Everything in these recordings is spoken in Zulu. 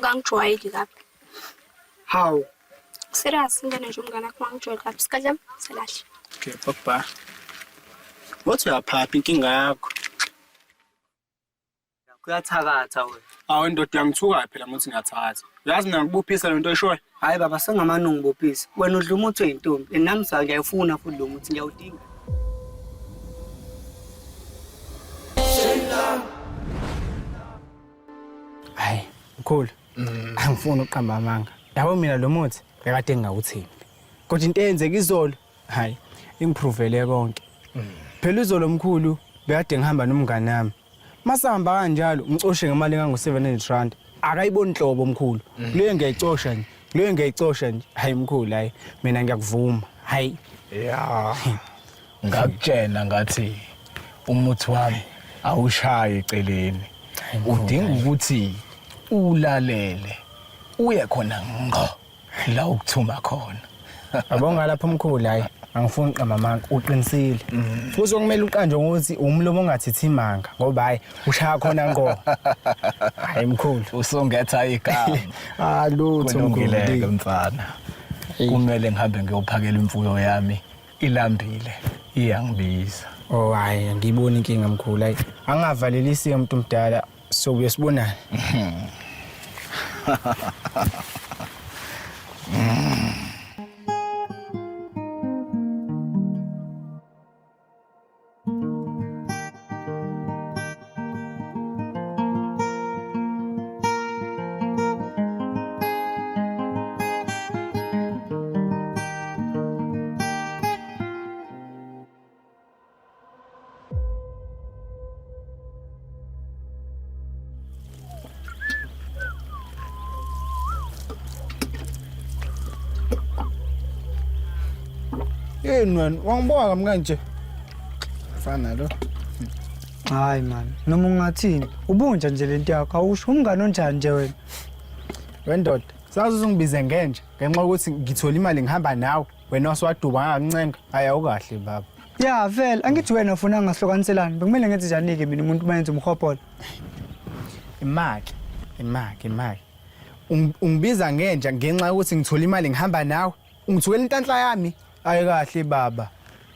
Akangijwayeli kabi. Hawu. Serious ingane nje umngane wakho angijwayeli kabi. Sikadla selahle. Okay, bye. Wathi uyaphapha inkinga yakho. Uyathakatha wena. Awu ndoda uyangithuka phela ngokuthi ngiyathatha. Uyazi mina ngikubophisa lento oyishoyo. Hayi baba sengamane ungibophisa. Wena udla umuthi weyintombi. And nami sa ngiyayifuna futhi lo muthi ngiyawudinga. Hayi, mkhulu. Angifuni ukuqamba amanga. Yabo mina lo muthi bekade ngingawuthembi. Kodwa into eyenzeka izolo, hayi, ingiprovele konke. Phela izolo mkhulu bekade ngihamba nomngane wami. Masahamba kanjalo ngicoshe ngemali engango 700 rand. Akayiboni nhlobo mkhulu. Leyo ngiyayicosha nje. Leyo ngiyayicosha nje. Hayi mkhulu hayi mina ngiyakuvuma. Hayi. Ya. Ngakutshena ngathi umuthi wami awushayi eceleni. Udinga ukuthi ulalele uye khona ngqo la ukuthuma khona. Yabonga lapho mkhulu hayi angifuni uqamba amanga uqinisile. Futhi okumele uqanjwe ngokuthi umlomo ongathithi imanga ngoba hayi ushaya khona ngqo. Hayi mkhulu. Usungetha igama. Ah lutho Kulungile-ke mkhulu. mfana. Kumele ngihambe ngiyophakela imfuyo yami ilambile iyangibiza. Oh hayi angiyiboni inkinga mkhulu hayi. Angavalelisi umuntu omdala sobuye sibonane. Yini wena wangibuka kabi kanje? Fana lo. Hayi man, noma ungathini, ubunja nje lento yakho awusho umngane onjani nje wena. Wendoda, sazi uzungibize ngenja ngenxa yokuthi ngithola imali ngihamba nawe. Wena wasiwaduba ngakuncenga. Hayi awukahle baba. Ya vele, angithi wena ufuna ngahlukaniselani. Bekumele ngenze njani-ke mina umuntu uma yenza umhobholo? Imaki, imaki, imaki. Ungibiza ngenja ngenxa yokuthi ngithola imali ngihamba nawe. Ungithukela inhlanhla yami. Hayi kahle baba.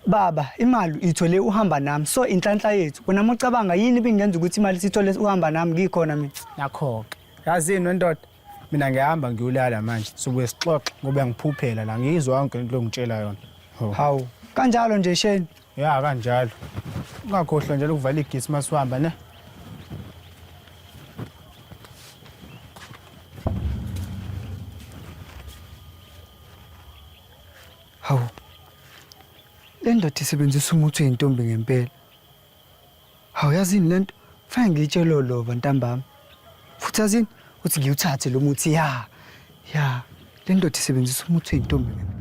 Baba, imali uyithole uhamba nami, so inhlanhla yethu. Wena uma ucabanga yini ibingenza ukuthi imali sithole uhamba nami ngikhona mina? Nakho-ke. Yazini wendoda? Mina ngiyahamba ngiyolala manje. Sobuye sixoxe ngoba ngiphuphela la ngiyizwa yonke into ongitshela yona. Ho. Hawu, kanjalo nje Shane. Ya kanjalo. Ungakhohlwa nje ukuvala igesi masuhamba ne. Hawu. Le ndoda isebenzisa umuthi weyintombi ngempela. Hawu yazini lento? Fanele ngiyitshele olova ntambama. Futhi yazini uthi ngiwuthathe lo muthi ya. Ya, le ndoda isebenzisa umuthi weyintombi ngempela.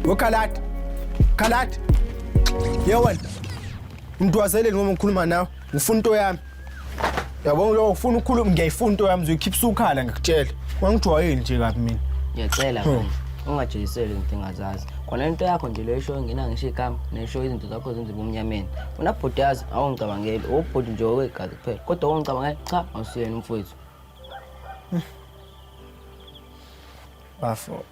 Wokhaladi. Khaladi. Ye wena. Mntwazeleni ngoba ngikhuluma nawe. Ngifuna into yami. Yabona lo ufuna ukukhuluma ngiyayifuna into yami uzoyikhipha ukhala ngikutshela. Wangijwayeli nje kabi mina. Ngiyacela manje ungajeziseli izinto engazazi. Khona into yakho nje leyo isho ngena ngisho igama nesho izinto zakho zenze ebumnyameni. Wena bhuti yazi awungicabangeli, ubhuti nje owegazi kuphela. Kodwa ungicabangeli cha awusiyena umfowethu. Bafo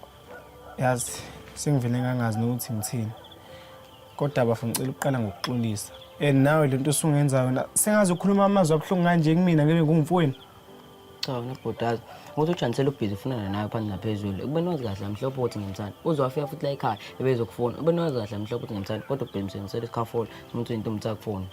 yazi sengivele ngangazi nokuthi ngithini. Kodwa bafo ngicela ukuqala ngokuxolisa. And nawe lento osungenza yona sengaze ukhuluma amazwi abuhlungu kanje kumina ngibe ngumfowenu. Cha wena bhuti yazi ukuthi uJanisela ubhizi ufunana nawe phansi naphezulu. Ekubeni wazi kahle mhlophe ukuthi ngimthanda. Uze wafika futhi la ekhaya ebezokufuna. Ekubeni wazi kahle mhlophe ukuthi ngimthanda kodwa ubhizi mthengisela isikhafula umuntu intombi sakufuna.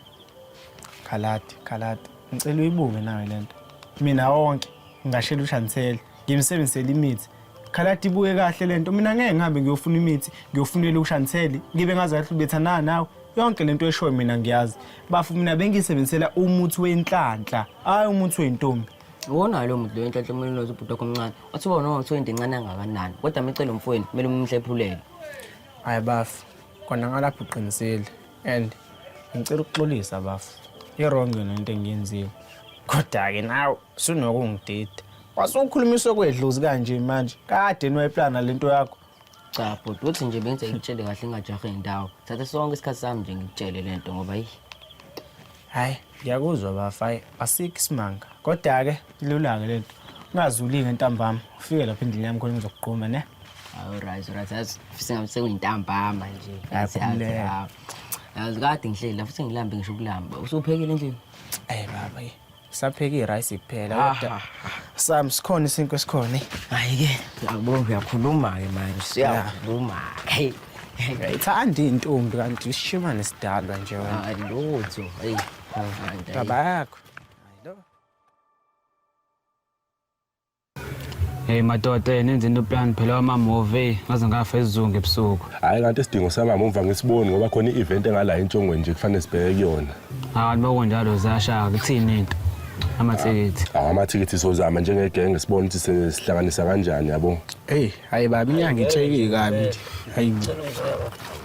Khaladi, Khaladi, ngicela uyibuke nawe lento. Mina wonke ngingashela uShansel, ngimsebenzisele imithi. Khaladi ibuke kahle lento. Mina ngeke ngihambe ngiyofuna imithi, ngiyofunela uShantheli, ngibe ngazi kahle ubethanana nawe. Yonke lento eshoyo mina ngiyazi. Bafu mina bengisebenzisela umuthi wenhlanhla, hayi umuthi wentombi. Uwona lo muntu lo enhlanhla kumele unoze ubhuti wakho omncane. Wathi uba noma kuthiwa into encane kangakanani. Kodwa mecela umfowenu kumele umhlephulele. Hayi bafu, kona ngalapho uqinisile and ngicela ukuxolisa bafu. I-wrong yona into engiyenzile. Kodwa-ke nawe sunokungidida. Wasukhulumiswa kwedlozi kanje manje. Kade niwayiplana lento yakho. Cha bhuti uthi nje bengithi ngikutshele kahle ngingajahe indawo. Thatha sonke isikhathi sami nje ngikutshele lento ngoba yi. Hayi, ngiyakuzwa bafa, hayi asikho isimanga. Kodwa-ke ilula-ke lento. Ungazuli-ke ntambama, ufike lapha endlini yami khona ngizokugquma ne. Hayi right right yazi fisa ngabe sekuyintambama nje. Hayi, Yazi, khululeka. yazi, Yazi kade ngihleli la futhi ngilambe ngisho ukulamba. Usuphekile endlini? Eh baba, eh, sapheka irayisi kuphela kodwa sami sikhona isinkwa esikhona. Hayi ke, uyabona uyakhuluma ke manje. Usuyakhuluma. Hey. Uyayithanda intombi kanti usishimane sidalwa nje wena. Hayi lutho. Hey. Baba yakho. Hey madoda, nenze into plan phela wamamuvi ngaze ngafa isizungu ebusuku. Hhayi kanti isidingo samamumva ngisiboni ngoba khona i-event engala entshongweni nje kufanele sibheke kuyona. Hayi bakunjalo ziyashaya kuthini into. Amathikithi. Awu amathikithi sozama njengegenge sibone ukuthi sihlanganisa kanjani yabo. Hey, hayi baba inyanga itshekile kabi nje. Hayi.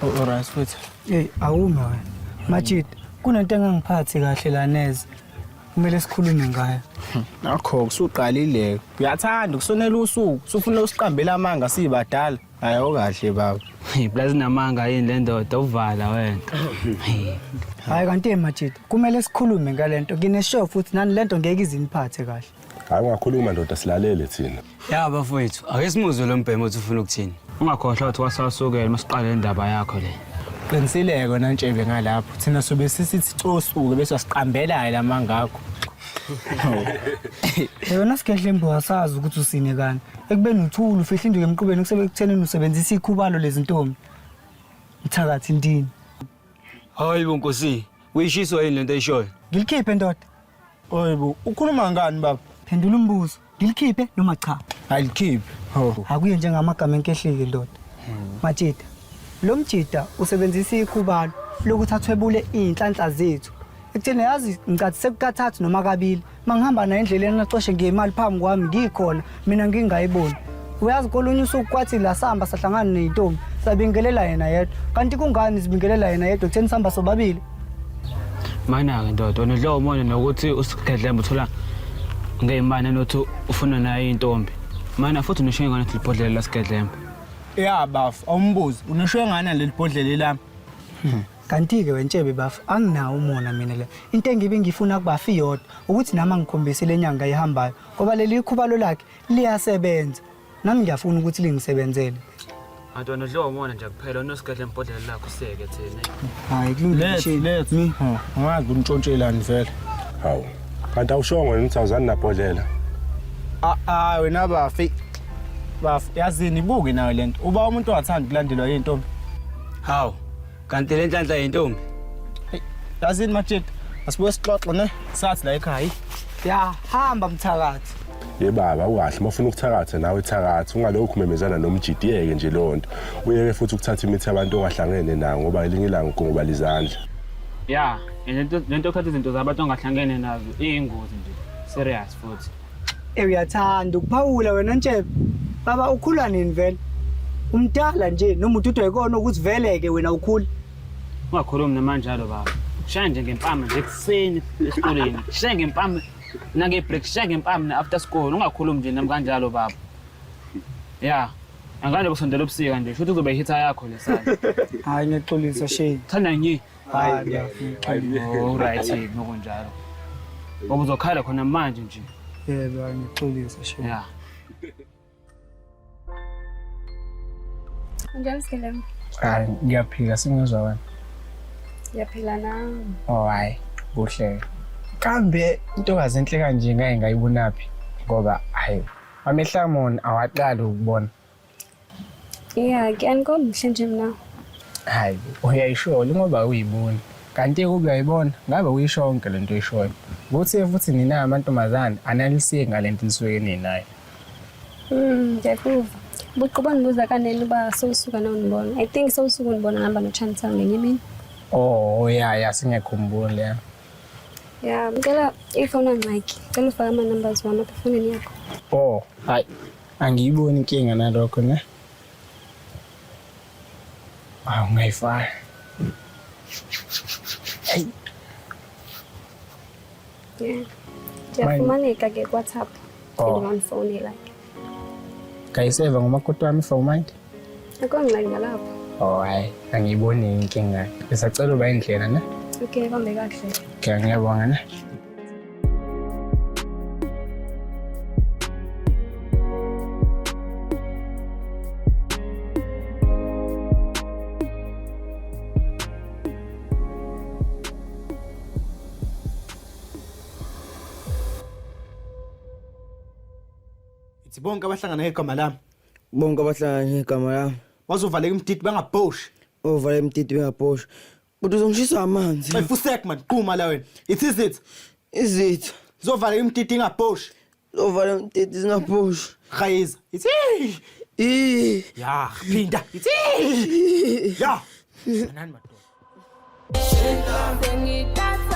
Alright futhi. Hey, awume wena. Majid, kunento engangiphathi kahle la neze. Kumele sikhulume ngayo. Nakho usuqalile. Uyathanda ukusonela usuku, usufuna usiqambela amanga sibadala. Hayi awukahle baba. Hey, plus namanga yini le ndoda uvala wena. Hayi kanti Majid, kumele sikhulume ngalento. Ngine-sure futhi nani lento ngeke iziniphathe kahle. Hhayi ungakhuluma ndoda silalele thina. Ya bafowethu, ake simuzwe lo mbhemo uthi ufuna ukuthini. Ungakhohlwa ukuthi wasasukela masiqale indaba yakho le. Qinisile kona ntshebe ngalapho. Thina sobe sisithi cosuke bese siqambela lamanga akho. Yona Sigedlembo asazi ukuthi usine kani. Ekubeni uthula ufihla induku emqubeni kusebe kuthenini usebenzisa ikhubalo lezintombi. Mthakathi ndini. Hayi bo Nkosi, uyishiswa yini lento eyishoyo? Ngilikhiphe ndoda. Oyibo, ukhuluma ngani baba? Phendula umbuzo. Ngilikhiphe noma cha? Alikhiphe. Ho. Akuye njengamagama enkehleke ndoda. Majida. Lo mjida usebenzisa ikhubalo lokuthi athwebule izinhlanhla zethu. Ekutheni yazi ngicathi sekukathathu noma kabili mangihamba naye endleleni acoshe ngemali phambi kwami ngikhona mina ngingayiboni. Uyazi kolunye usuku kwathi la sihamba sahlangana nezintombi sabingelela yena yedwa. Kanti kungani sibingelela yena yedwa ekutheni sihamba sobabili? Mana-ke ndoda, wena udla umona nokuthi uSigedlembe uthola ngeyimane nothi ufuna naye intombi. Mana futhi unesho ngane ukuthi libhodlela laSigedlembe. Ya bafu, awumbuzi, unesho ngane leli bhodlela lami. Kanti-ke wentshebe bafu, anginawo umona mina le. Into engibe ngifuna kubafa iyodwa ukuthi nami angikhombise le nyanga ihambayo ngoba leli khubalo lakhe liyasebenza. Nami ngiyafuna ukuthi lingisebenzele. Kanti wena udla umona nje kuphela unoSigedlembe ibhodlela lakho usiyeke thina. Hayi kulungile shame. Let's. Ungazi untshontshelani vele. Hawu. Kanti awushongo wena ukuthi awuzani nabhodlela. Ah ah wena bafi. Bafu, yazini ibuke nayo lento. Uba umuntu ongathanda ukulandelwa yintombi. Hawu, kanti le nhlanhla yintombi. Hey, yazini Majid, asibuye sixoxe ne. Sathi la ekhaya. Ya hamba mthakathi. Ye baba ukahle uma ufuna ukuthakatha nawe thakatha ungalokhu umemezana nomjidi yeke nje leyo nto. Uyeke futhi ukuthatha imithi yabantu ongahlangene nayo ngoba elinye ilanga ugongobala izandla. Ya, lento lento yokuthatha izinto zabantu ongahlangene nazo iyingozi nje. Serious futhi. Eh uyathanda ukuphawula wena Ntshebe. Baba ukhula nini vele? Umdala nje noma ududwa yikona ukuthi vele-ke wena ukhula. Ungakhulumi namanjalo baba. Shaya nje ngempama nje ekuseni esikoleni. Shaya ngempama nange-break, shaya ngempama na-after school. Ungakhulumi nje nami kanjalo baba. Ya, angane kusondela ubusika nje. Shuthi kuzoba ihitha yakho lesana. Hayi ngiyaxolisa shame. Thanda nje. Hayi bafu. Oh right, nokunjalo. Ngoba uzokhala khona manje nje. Yebo, hayi ngiyaxolisa shame. Ya. Unjani Sikelemu? Hayi ngiyaphila singizwa wena. Ngiyaphila nami. Oh hayi, kuhle. Kambe intokazi enhle kanje ngake ngayibonaphi ngoba hayi amehlo ami awaqali ukubona. Yeah, ke angikomhle nje mina. Hayi, uyayishola ngoba uyibona. Kanti kube uyayibona, ngabe uyisho yonke lento oyishoyo. Kuthi futhi nina amantombazane analiseki ngalento nisuke ninayo. Ngiyakuva. Buqhuba ngibuza kanene uba sewusuka nawundibona. I think sewusuka undibona ngihamba noChantal ngenye imini. Oh ya ya singiyakhumbula ya. Ya, ngicela if awunangxaki, ngicela ufake ama-numbers wami apha efonini yakho. Oh, hayi. Angiyiboni inkinga nalokho ne. Awu ngayifaka. Hey, Yeah. Ndiyafumaneka ke kuWhatsApp. Oh. Ndingandifowunela ke. ngayiseva ngomakoti wami for mind. Akho ngxaki nalapho. Oh hayi, angiyiboni inkinga. Ngisacela uba indlela ne. Okay, bambe kakuhle. Okay, ngiyabonga ne. Ithi bonke abahlangana ngegama lami Bonke abahlangana ngegama lami. bazovaleka imdidi bangabhoshi. Ovala imtiti bengabhoshi. But uzongishisa amanzi. Hey fusek man, qhuma la wena. Ithi izitha. Izitha. Zovaleka imdidi ingabhoshi. Ovala imtiti zingabhoshi. Hayiza. Ithi I. ya, phinda. Ithi ya. Nani madoda. Sengithatha